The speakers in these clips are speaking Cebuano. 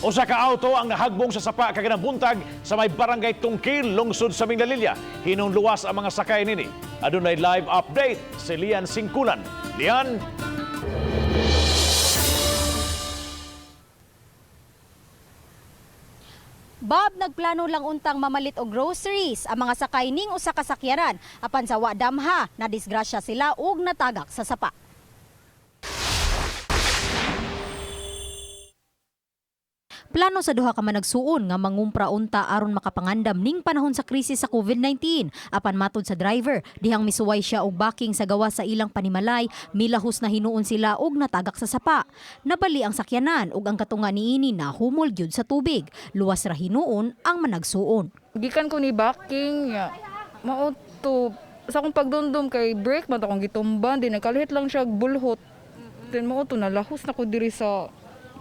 Usa ka auto ang nahagbong sa sapa kaganang buntag sa may barangay Tungkil, lungsod sa Minglanilla. Hinungluwas ang mga sakay nini. Adunay live update si Lian Singkulan. Lian? Bob, nagplano lang untang mamalit og groceries ang mga sakay ning usa ka sakyanan apan sa wa damha na disgrasya sila ug natagak sa sapa. Plano sa duha ka managsuon nga mangumpra unta aron makapangandam ning panahon sa krisis sa COVID-19. Apan matod sa driver, dihang misuway siya og backing sa gawa sa ilang panimalay, milahos na hinuon sila og natagak sa sapa. Nabali ang sakyanan ug ang katunga niini na humol gyud sa tubig. Luwas ra hinuon ang managsuon. Gikan ko ni backing ya. Mao to sa akong pagdumdum kay brake man to akong gitumban din nagkalihit lang siya og bulhot. Then mao to nalahos na ko diri sa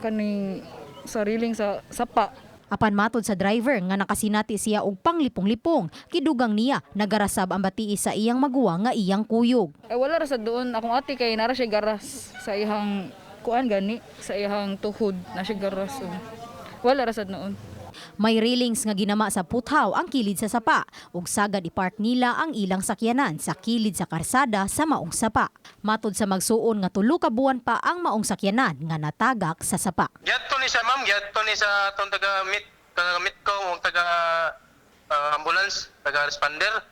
kaning sariling sa sapa. Apan matod sa driver nga nakasinati siya og panglipong-lipong, kidugang niya nagarasab ang batii sa iyang maguwa nga iyang kuyog. Eh, wala ra sa doon akong ate kay nara siya garas sa iyang kuan gani sa iyang tuhod na siya garas. So, wala ra sad noon. May railings nga ginama sa puthaw ang kilid sa sapa ug sagad ipark nila ang ilang sakyanan sa kilid sa karsada sa maong sapa. Matod sa magsuon nga 3 ka buwan pa ang maong sakyanan nga natagak sa sapa. Giadto ni siya, ma'am, giadto ni sa atong taga meet ko o taga ambulance, taga responder.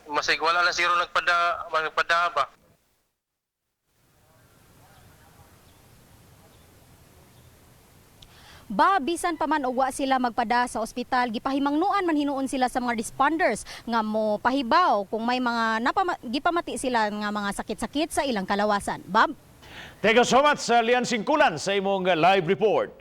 Masig wala na siguro nagpada ba. Ba, bisan pa man og wa sila magpada sa ospital, gipahimangnuan man hinuon sila sa mga responders nga mo pahibaw kung may mga gipamati sila nga mga sakit-sakit sa ilang kalawasan. Bob? Thank you so much, Lian Singkulan, sa imong live report.